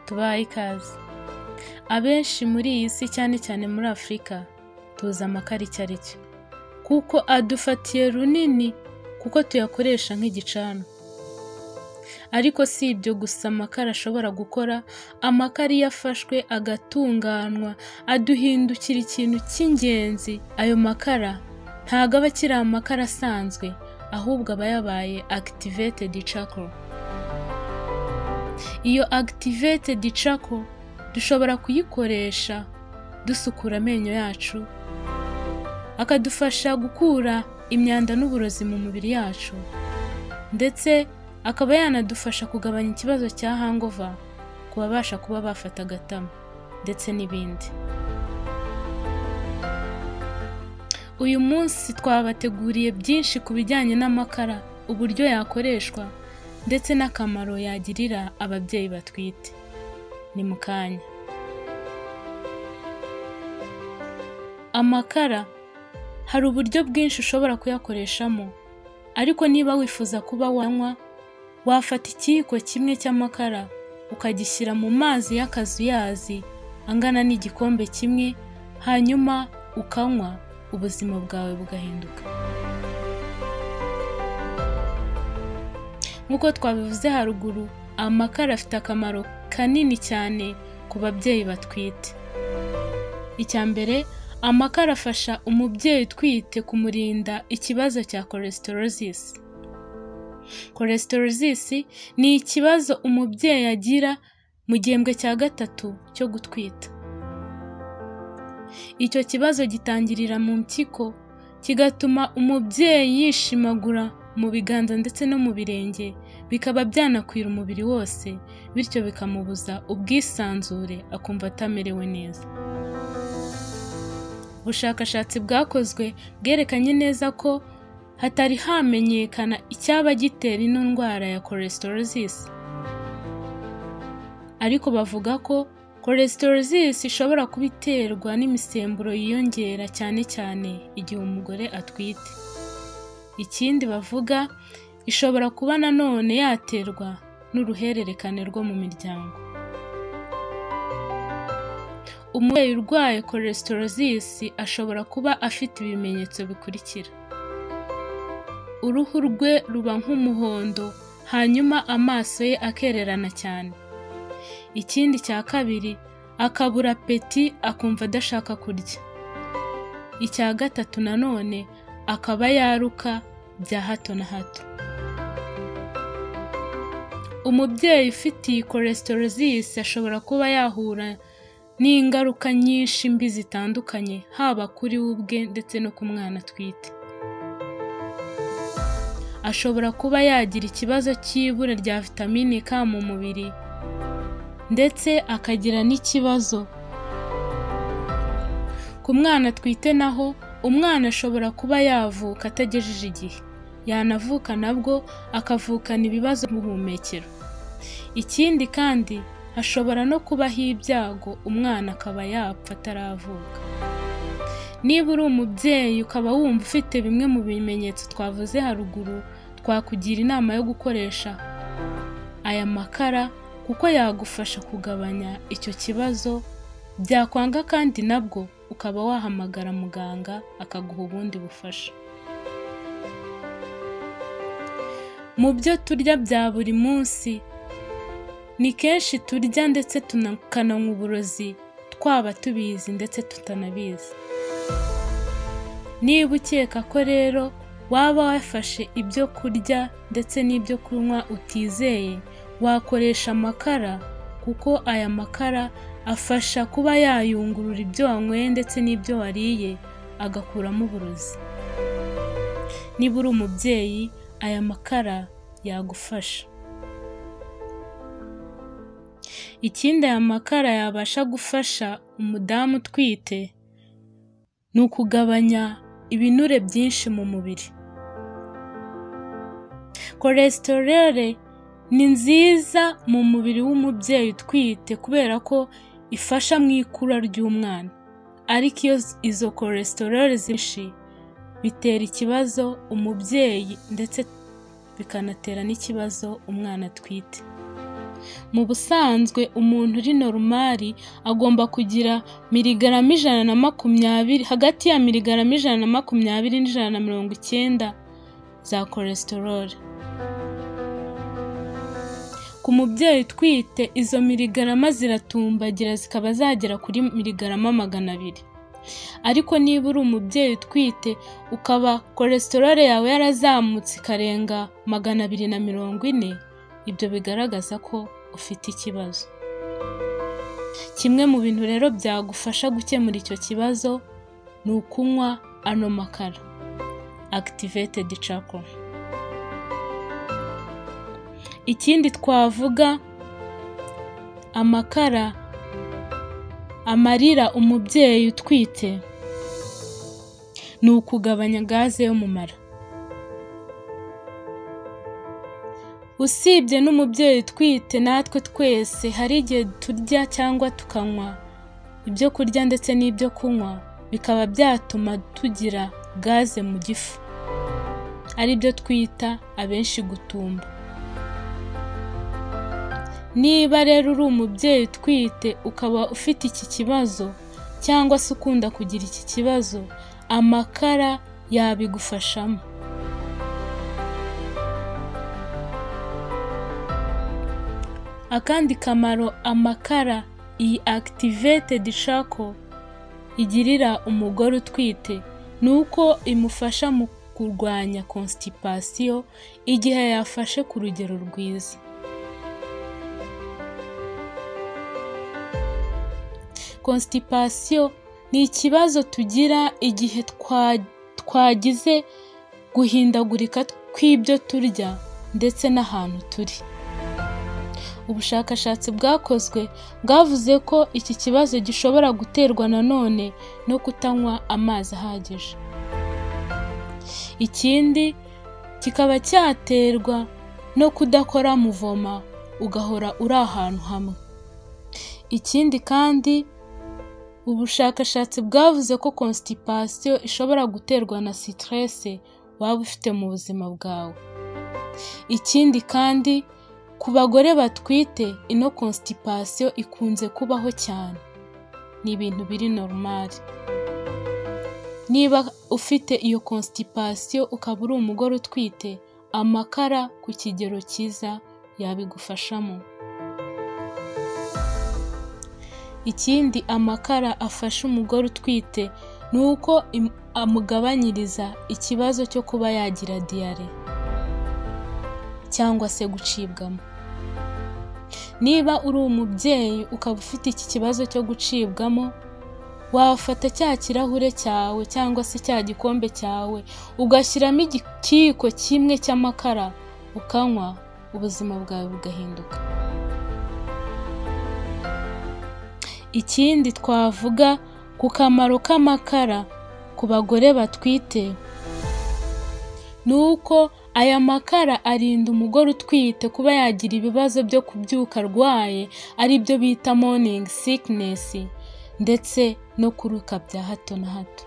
Tubahaye ikaze. Abenshi muri iyi si cyane cyane muri Afurika tuzi amakara icyo ari cyo, kuko adufatiye runini kuko tuyakoresha nk'igicanwa. Ariko si ibyo gusa amakara ashobora gukora, amakara iyo afashwe agatunganywa aduhindukira ikintu cy'ingenzi. Ayo makara ntago aba akiri amakara asanzwe, ahubwo aba yabaye activated charcoal. Iyo activated charcoal dushobora kuyikoresha dusukura amenyo yacu, akadufasha gukura imyanda n'uburozi mu mubiri yacu, ndetse akaba yanadufasha kugabanya ikibazo cya hangover ku babasha kuba bafata agatama ndetse n'ibindi. Uyu munsi twabateguriye byinshi ku bijyanye n'amakara, uburyo yakoreshwa ndetse n'akamaro yagirira ababyeyi batwite. Ni mu kanya. Amakara hari uburyo bwinshi ushobora kuyakoreshamo, ariko niba wifuza kuba wanywa, wafata ikiyiko kimwe cy'amakara ukagishyira mu mazi y'akazuyazi angana n'igikombe kimwe, hanyuma ukanywa, ubuzima bwawe bugahinduka. Nk'uko twabivuze haruguru, amakara afite akamaro kanini cyane ku babyeyi batwite. Icya mbere, amakara afasha umubyeyi utwite kumurinda ikibazo cya cholesterolosis. Cholesterolosis ni ikibazo umubyeyi agira mu gihembwe cya gatatu cyo gutwita. Icyo kibazo gitangirira mu mpyiko, kigatuma umubyeyi yishimagura mu biganza ndetse no mu birenge, bikaba byanakwira umubiri wose, bityo bikamubuza ubwisanzure, akumva atamerewe neza. Ubushakashatsi bwakozwe bwerekanye neza ko hatari hamenyekana icyaba gitera ino ndwara ya cholesterolosis. Ariko bavuga ko cholesterolosis ishobora kuba iterwa n'imisemburo yiyongera cyane cyane igihe umugore atwite. Ikindi bavuga, ishobora kuba nanone yaterwa n'uruhererekane rwo mu miryango. Umubyeyi urwaye cholesterolosis ashobora kuba afite ibimenyetso bikurikira: uruhu rwe ruba nk'umuhondo, hanyuma amaso ye akererana cyane. Ikindi cya kabiri, akabura apeti, akumva adashaka kurya. Icya gatatu nanone, akaba yaruka bya hato na hato. Umubyeyi ufite iyi cholesterolosis ashobora kuba yahura n'ingaruka nyinshi mbi zitandukanye, haba kuri we ubwe ndetse no ku mwana atwite. Ashobora kuba yagira ikibazo cy'ibura rya vitamine K mu mubiri, ndetse akagira n'ikibazo ku mwana atwite. Naho umwana ashobora kuba yavuka atagejeje igihe, yanavuka nabwo akavukana ibibazo mu buhumekero. Ikindi kandi, hashobora no kubaho ibyago umwana akaba yapfa ataravuka. Niba uri umubyeyi ukaba wumva ufite bimwe mu bimenyetso twavuze haruguru, twakugira inama yo gukoresha aya makara kuko yagufasha kugabanya icyo kibazo. Byakwanga kandi nabwo ukaba wahamagara muganga akaguha ubundi bufasha. Mu byo turya bya buri munsi, ni kenshi turya ndetse tukananywa uburozi, twaba tubizi ndetse tutanabizi. Niba ukeka ko rero waba wafashe ibyo kurya ndetse n'ibyo kunywa utizeye, wakoresha amakara, kuko aya makara afasha kuba yayungurura ibyo wanyweye ndetse n'ibyo wariye, agakuramo uburozi. Niba uri umubyeyi, aya makara yagufasha. Ikindi aya makara yabasha gufasha umudamu utwite ni ukugabanya ibinure byinshi mu mubiri. Cholesterol ni nziza mu mubiri w'umubyeyi utwite kubera ko ifasha mu ikura ry'umwana, ariko iyo izo cholesterol zinshi bitera ikibazo umubyeyi ndetse bikanatera n'ikibazo umwana atwite. Mu busanzwe umuntu uri normal agomba kugira miligarama 120, hagati ya miligarama 120 n'190 za cholesterol. Ku mubyeyi utwite izo miligarama ziratumbagira zikaba zagera kuri miligarama 200. Ariko niba uri umubyeyi utwite ukaba cholesterol yawe yarazamutse ikarenga 240, ibyo bigaragaza ko ufite ikibazo. Kimwe mu bintu rero byagufasha gukemura icyo kibazo ni ukunywa ano makara activated charcoal. Ikindi twavuga, amakara amarira umubyeyi utwite ni ukugabanya gaze yo mu mara. Usibye n'umubyeyi utwite, natwe twese hari igihe turya cyangwa tukanywa ibyo kurya ndetse n'ibyo kunywa bikaba byatuma tugira gaze mu gifu, aribyo twita abenshi gutumba. Niba rero uri umubyeyi utwite ukaba ufite iki kibazo cyangwa se ukunda kugira iki kibazo, amakara yabigufashamo. Akandi kamaro amakara iyi activated charcoal igirira umugore utwite ni uko imufasha mu kurwanya constipation igihe yafashe ku rugero rwiza. Constipation ni ikibazo tugira igihe twagize guhindagurika kw'ibyo turya ndetse n'ahantu turi. Ubushakashatsi bwakozwe bwavuze ko iki kibazo gishobora guterwa nanone no kutanywa amazi ahagije. Ikindi kikaba cyaterwa no kudakora muvoma, ugahora uri ahantu hamwe. Ikindi kandi ubushakashatsi bwavuze ko constipation ishobora guterwa na stress waba ufite mu buzima bwawe. Ikindi kandi ku bagore batwite ino constipation ikunze kubaho cyane, ni ibintu biri normal. Niba ufite iyo constipation ukaba uri umugore utwite, amakara ku kigero cyiza yabigufashamo. Ikindi amakara afasha umugore utwite ni uko amugabanyiriza ikibazo cyo kuba yagira diyare cyangwa se gucibwamo. Niba uri umubyeyi ukaba ufite iki kibazo cyo gucibwamo, wafata cya kirahure cyawe cyangwa se cya gikombe cyawe ugashyiramo ikiyiko kimwe cy'amakara ukanywa, ubuzima bwawe bugahinduka. Ikindi twavuga ku kamaro k'amakara ku bagore batwite ni uko aya makara arinda umugore utwite kuba yagira ibibazo byo kubyuka arwaye, aribyo bita morning sickness, ndetse no kuruka bya hato na hato.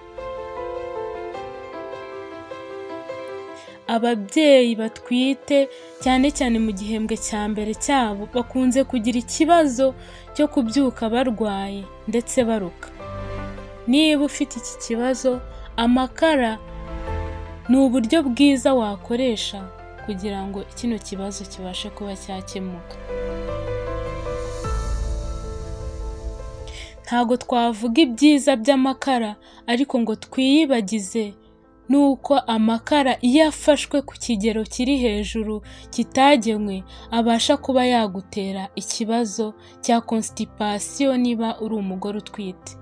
Ababyeyi batwite cyane cyane mu gihembwe cya mbere cyabo bakunze kugira ikibazo cyo kubyuka barwaye ndetse baruka. Niba ufite iki kibazo, amakara ni uburyo bwiza wakoresha kugira ngo kino kibazo kibashe kuba cyakemuka. Ntago twavuga ibyiza by'amakara ariko ngo twiyibagize nuko amakara iyo afashwe ku kigero kiri hejuru kitagenwe abasha kuba yagutera ikibazo cya constipation niba uri umugore utwite.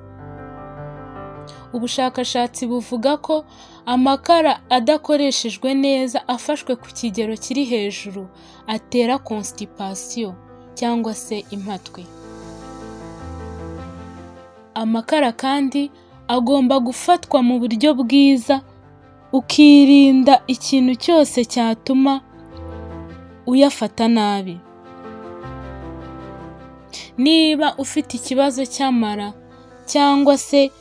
Ubushakashatsi buvuga ko amakara adakoreshejwe neza afashwe ku kigero kiri hejuru atera constipation cyangwa se impatwe. Amakara kandi agomba gufatwa mu buryo bwiza, ukirinda ikintu cyose cyatuma uyafata nabi. Niba ufite ikibazo cy'amara cyangwa se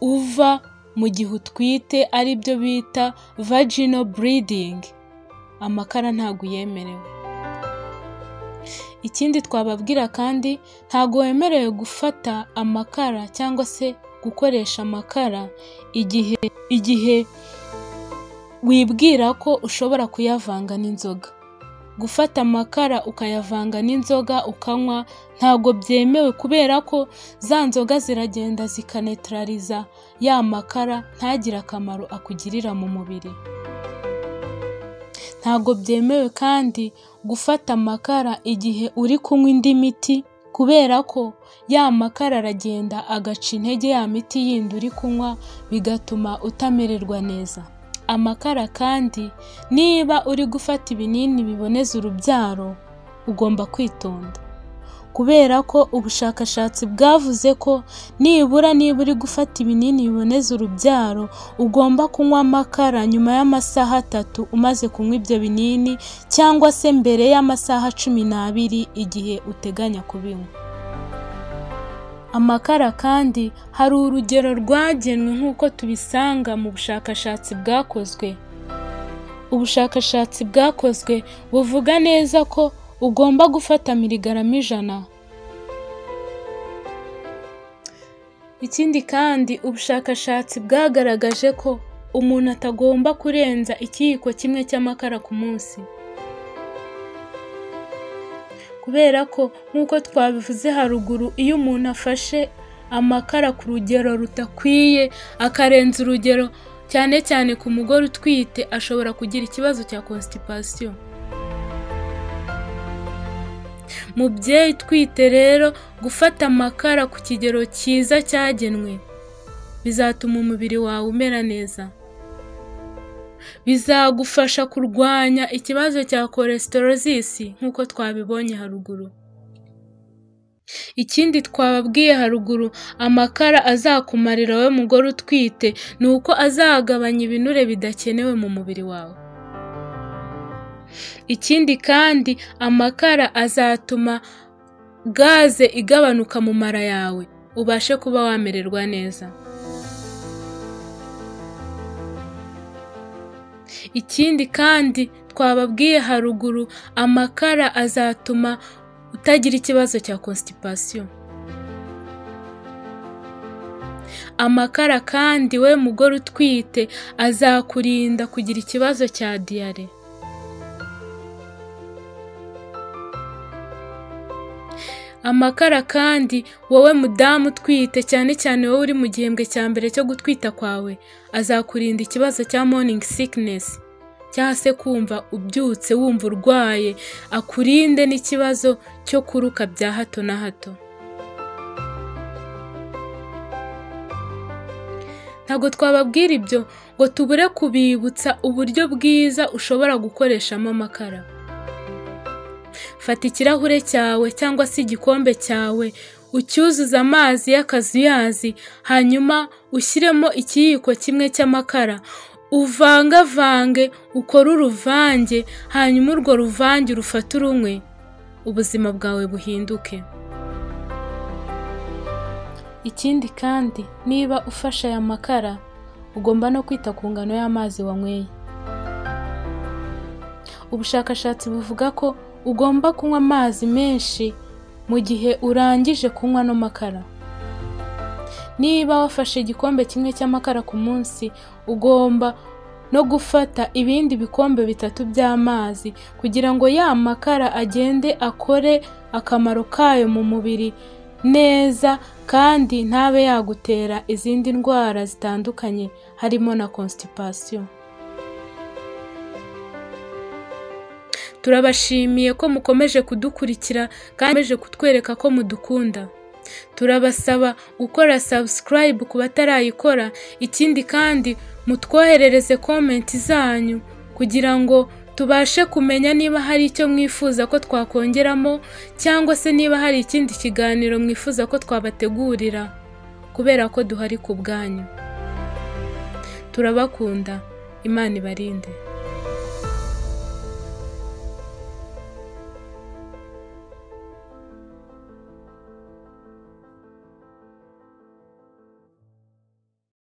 uva mu gihe utwite aribyo bita vaginal bleeding, amakara ntabwo yemerewe. Ikindi twababwira kandi, ntago wemerewe gufata amakara cyangwa se gukoresha amakara igihe wibwira ko ushobora kuyavanga n'inzoga. Gufata amakara ukayavanga n'inzoga ukanywa ntabwo byemewe, kubera ko za nzoga ziragenda zikanetraliza ya makara ntagire akamaro akugirira mu mubiri. Ntabwo byemewe kandi gufata amakara igihe uri kunywa indi miti, kubera ko ya makara aragenda agaca intege ya miti yindi uri kunywa, bigatuma utamererwa neza. Amakara kandi niba uri gufata ibinini biboneza urubyaro ugomba kwitonda, kubera ko ubushakashatsi bwavuze ko nibura niba uri gufata ibinini biboneza urubyaro ugomba kunywa amakara nyuma y'amasaha 3 umaze kunywa ibyo binini, cyangwa se mbere y'amasaha 12 igihe uteganya kubinywa. Amakara kandi hari urugero rwagenwe nk'uko tubisanga mu bushakashatsi bwakozwe. Ubushakashatsi bwakozwe buvuga neza ko ugomba gufata miligarama 100. Ikindi kandi ubushakashatsi bwagaragaje ko umuntu atagomba kurenza ikiyiko kimwe cy'amakara ku munsi, kubera ko nk'uko twabivuze haruguru, iyo umuntu afashe amakara ku rugero rutakwiye akarenza urugero, cyane cyane ku mugore utwite, ashobora kugira ikibazo cya constipation. Mubyeyi utwite rero, gufata amakara ku kigero cyiza cyagenwe bizatuma umubiri wawe umera neza, bizagufasha kurwanya ikibazo cya cholesterolosis nk'uko twabibonye haruguru. Ikindi twababwiye haruguru amakara azakumarira wowe mugore utwite ni uko azagabanya ibinure bidakenewe mu mubiri wawe. Ikindi kandi amakara azatuma gaze igabanuka mu mara yawe, ubashe kuba wamererwa neza. Ikindi kandi twababwiye haruguru, amakara azatuma utagira ikibazo cya constipation. Amakara kandi we mugore utwite azakurinda kugira ikibazo cya diyare. Amakara kandi wowe mudamu utwite, cyane cyane wowe uri mu gihembwe cya mbere cyo gutwita kwawe, azakurinda ikibazo cya morning sickness, cyangwa se kumva ubyutse wumva urwaye, akurinde n'ikibazo cyo kuruka bya hato na hato. Ntabwo twababwira ibyo ngo tubure kubibutsa uburyo bwiza ushobora gukoreshamo amakara. Fata ikirahure cyawe cyangwa se igikombe cyawe, ucyuzuze amazi y'akazuyazi, hanyuma ushyiremo ikiyiko kimwe cy'amakara, uvangavange, ukore uruvange, hanyuma urwo ruvange urufate urunywe, ubuzima bwawe buhinduke. Ikindi kandi niba ufashe aya makara ugomba no kwita ku ngano y'amazi wanyweye. Ubushakashatsi buvuga ko ugomba kunywa amazi menshi mu gihe urangije kunywa no makara. Niba wafashe igikombe kimwe cy'amakara ku munsi, ugomba no gufata ibindi bikombe 3 by'amazi kugira ngo ya makara agende akore akamaro kayo mu mubiri neza, kandi ntabe yagutera izindi ndwara zitandukanye harimo na constipation. Turabashimiye ko mukomeje kudukurikira kandi mukomeje kutwereka ko mudukunda. Turabasaba gukora subscribe ku batarayikora, ikindi kandi mutwoherereze comment zanyu kugira ngo tubashe kumenya niba hari icyo mwifuza ko twakongeramo, cyangwa se niba hari ikindi kiganiro mwifuza ko twabategurira, kubera ko duhari ku bwanyu. Turabakunda, Imana ibarinde.